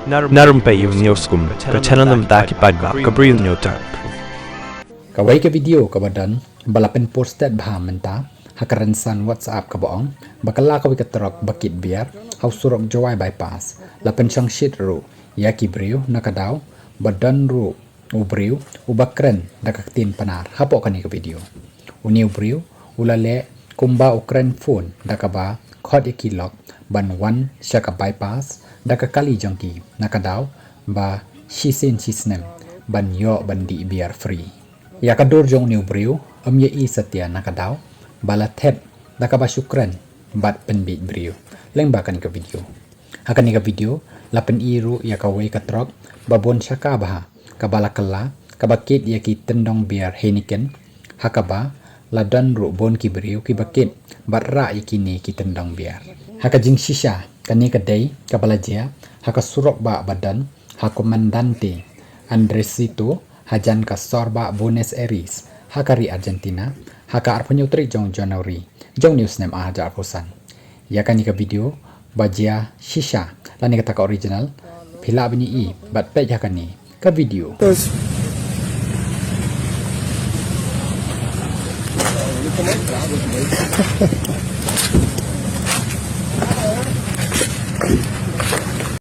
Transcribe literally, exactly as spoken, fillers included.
Narum pei ïa u niewskum ka channel na bynta ki paidbah ka Bri u Hynñiewtrep. Kawei ka video kaba don ba la pynposted bha mynta ha ka rynsan WhatsApp kaba ong ba ka la kawei ka trok ba kit biar ha u surok Jowai Bypass. La pynshongshit ruh ïa ki briew na ka daw ba don ruh u briew uba kren da ka ktien Pnar hapoh kane ka video. Une u briew u la leh kumba u kren phone da kaba khot ïa ki lok ban wan sha ka bypass da ka kali jong ki na ka daw ba shisien shisnem ban ïoh ban dih biar free. Ïa ka dur jong une u briew ym ïa i satia na ka daw ba la thep da kaba shu kren bad pynbieit briew. Lyngba kane ka video, ha kane ka video la pyni ruh ïa kawei ka trok ba bun shaka bha kaba la kylla kaba kit ïa ki tyndong biar Heineken, ha kaba la don ruh bun ki briew kiba kit bad rah ïa kine ki tyndong biar. Ha ka jingshisha, kane ka dei kaba la jia ha ka surok bah ba don ha Comandante Andresito hajan ka sor bah Buenos Aires ha ka ri Argentina ha ka arphew hynñiew tarik jong January jong une u snem ar hajar arphew san. Ïa kane ka video ba jia shisha lane kata ka original, phi lah ban ïohi bad peit ha kane ka video.